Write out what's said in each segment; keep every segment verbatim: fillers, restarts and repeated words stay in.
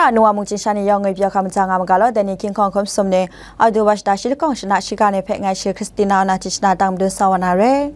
Anu wa mungchin sha ni yawng ngwi pyaw hkam ja nga ma ga law, dai ni hkying hkawng hkum sum ni, Audu wa shata shi lakawng shana shiga ni hpe ngai shi Christina na ti shana tang madun sa wa na re.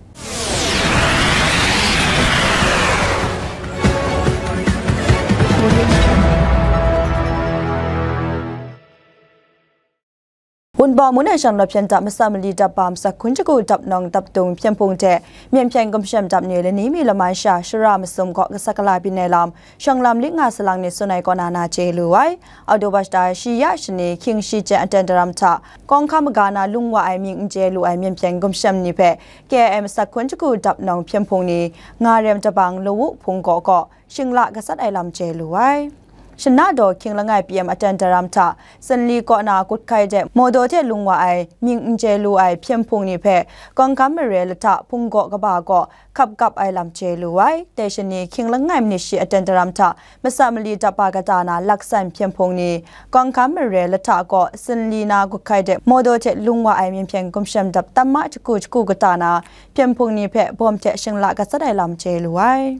Wunpawng mun e shanglawt hpyen dap masat mali dap ba masak hkun shagu dap nawng dap dung hpyen hpung hte myen hpyen gumshem dap ni lani mi laman sha shara masum gaw gasat gala byin ai lam shawng lam lit nga salang ni tsun ai kaw na na chye lu ai. Audu wa shata shi ya shani hkying shi jen aten daram hta kawng hkam maga na lung wa ai mying n chye lu ai myen hpyen gumshem ni hpe K I M masak hkun shagu dap nawng hpyen hpung ni nga rem dabang lawu hpung gaw gaw shingla gasat ai lam chye lu ai. Shana daw hkying langai P M aten daram hta, Sanli kaw na Guthai de Mawdaw de lung wa ai mying n chye lu ai hpyen hpung ni hpe, kawng hkam mare lahta hpung gaw kaba gaw hkap kap ai lam chye lu ai. Dai shani hkying langai manit shi aten daram hta, masat mali dap ba kata na laksan hpyen hpung ni, kawng hkam mare lahta gaw Sanli na Guthai de Mawdaw de lung wa ai myen hpyen gumshem dap tam ma shagu shagu kata na, hpyen hpung ni hpe bawm hte shingla gasat ai lam chye lu ai.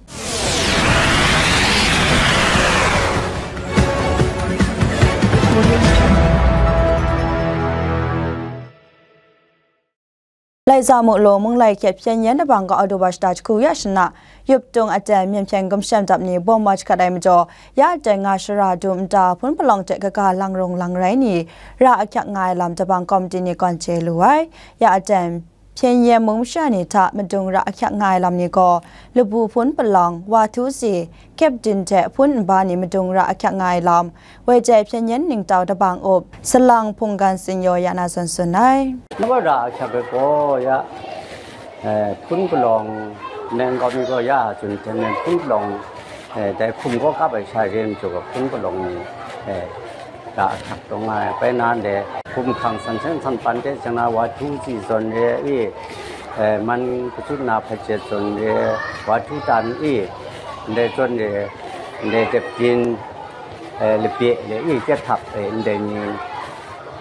Laiza Muklu Mung Lai Hkyet hpyen yen dabang ga Audu wa shata shagu ya shana, yup tung aten myen hpyen gumshem dap ni bawm wa jahkrat ai majaw, ya aten nga shara dum nta hpun palawng hte kaga lang rung lang rai ni, ra ahkyak nga ai lam dabang kawmti ni gawn chye lu ai. Ya aten hpyen yen mung masha ni hta madung ra ahkyak nga ai lam ni gaw, labu hpun palawng, wa htu si, kyep din hte hpun nba ni madung ra ahkyak nga ai lam, woi jai hpyen yen ningtau dabang up, salang hpunggan tsin yaw ya na zawn tsun ai. Nawa ra ahkyak ai gaw ya, eh, hpun palawng, neng gaw mi gaw ya tsun hte myen hpun palawng, eh, dai hkum gaw kap ai sha re majaw gaw hpun palawng ni, eh, ra ahkyak taw nga ai, bai na ndai hkum hkang san hten san pan hte shana wa htu si zawn re i, eh, man kachut na hpajet zawn re, wa htu tan i, ndai zawn re, ndai dep din, eh, labe le i, kyet htap e, ndai ni,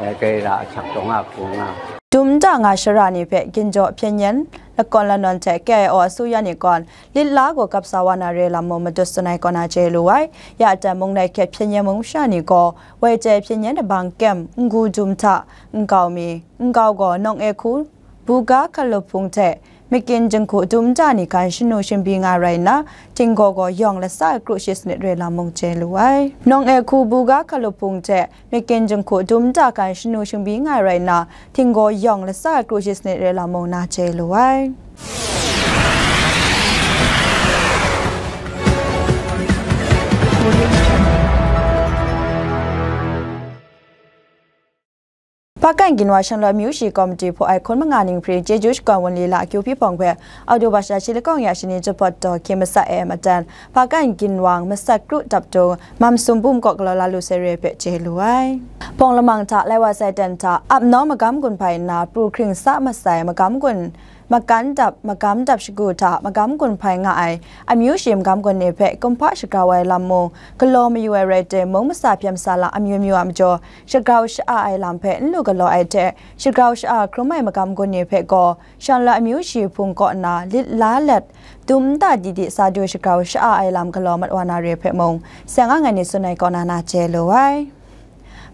eh, gai ra ahkyak taw nga hku nga. Dum nta nga shara ni hpe ginjaw hpyen yen lakawn lanawn hte K I O asuya ni gawn, lit la gaw kap sa wa na re lam mung matut tsun ai kaw na chye lu ai. Ya aten Mung Lai Hkyet hpyen yen mung masha ni gaw, woi jai hpyen yen dabang kyem, n-gu dum hta, nkau mi, nkau gaw nawng e hku, buga hkalup hpung hte, makin jinghku dum nta ni hkan shanu shingbi nga rai nna, htinggaw gaw yawng latsa kru shi sanit re lam mung chye lu ai. Nawng e hku buga hkalup hpung hte, makin jinghku dum nta hkan shanu shingbi nga rai nna, htinggaw yawng latsa kru shi sanit re lam mung na chye lu ai. Hpakan Ginwa Shanglawt Amyu Shi Komiti hpaw ai hkun manga ninghpring chyeju shakawn wunli la akyu hpyi hpawng hpe Audu wa shata shi lakawng ya shani jahpawt taw hkying matsat e ai matan, Hpakan Ginwang masat kru dap dung, Mam Sum Bum kaw galaw la lu sai re hpe chye lu ai. Hpawng lamang hta lai wa sai ten hta, ap nawng magam gun hpai nna, pru hkring sa masai magam gun, makan dap, magam dap shagu hta, magam gun hpai nga ai, amyu shi magam gun ni hpe kumhpa shagrau ai lam mung, galaw mayu ai rai timung, masa hpyen masa lam amyu myu a majaw, shagrau sha-a ai lam hpe n lu galaw ai hte, shagrau sha-a hkrum ai magam gun ni hpe gaw, Shanglawt Amyu Shi Hpung kaw nna lit la let, dum nta di di sa du shagrau sha-a ai lam galaw mat wa na re hpe mung, seng ang ai ni tsun ai kaw na na chye lu ai.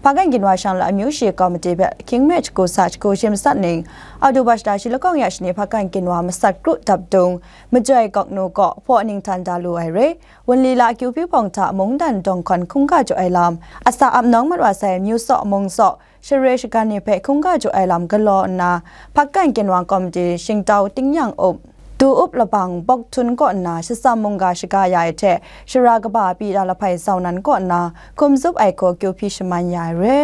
Hpakan Ginwa Shanglawt Amyu Shi Komiti hpe hkying me shagu sa shagu shi masat ning, Audu wa shata shi lakawng ya shani Hpakan Ginwa masat kru dap dung, majoi gawk nu kaw hpaw ninghtan da lu ai re, wunli la akyu hpyi hpawng hta mungdan dawng hkawn hkungga jaw ai lam, asak ap nawng mat wa sai amyu saw mung saw, share shagan ni hpe hkungga jaw ai lam galaw nna, Hpakan Ginwang Komiti shingtau tingnyang up, du up labang bawk htun kaw nna, shatsam mungga shaga ya ai hte, shara kaba Pita Lahpai Zau Nan kaw nna, hkum zup ai hku akyu hpyi shaman ya ai re.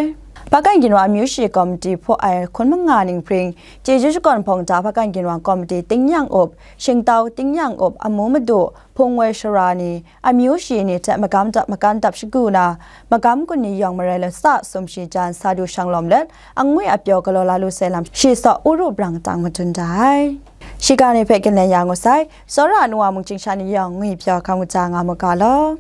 Hpakan Ginwang Amyu Shi Komiti hpaw ai hkun manga ninghpring, chyeju shakawn hpawng hta Hpakan Ginwang Komiti tingnyang up, shingtau tingnyang up, amu madu, hpung woi shara ni, amyu shi ni hte magam dap makan dap shagu na, magam gun ni yawng marai latsa sumshi jan sa du shang lawm let, angwi apyaw galaw la lu sai lam shi saw uru brang tang madun da ai. Shiga ni hpe ginlen ya ngu sai, tsawra nuwa mungchying sha ni yawng ngwi pyaw hkam kaja nga mu ga law.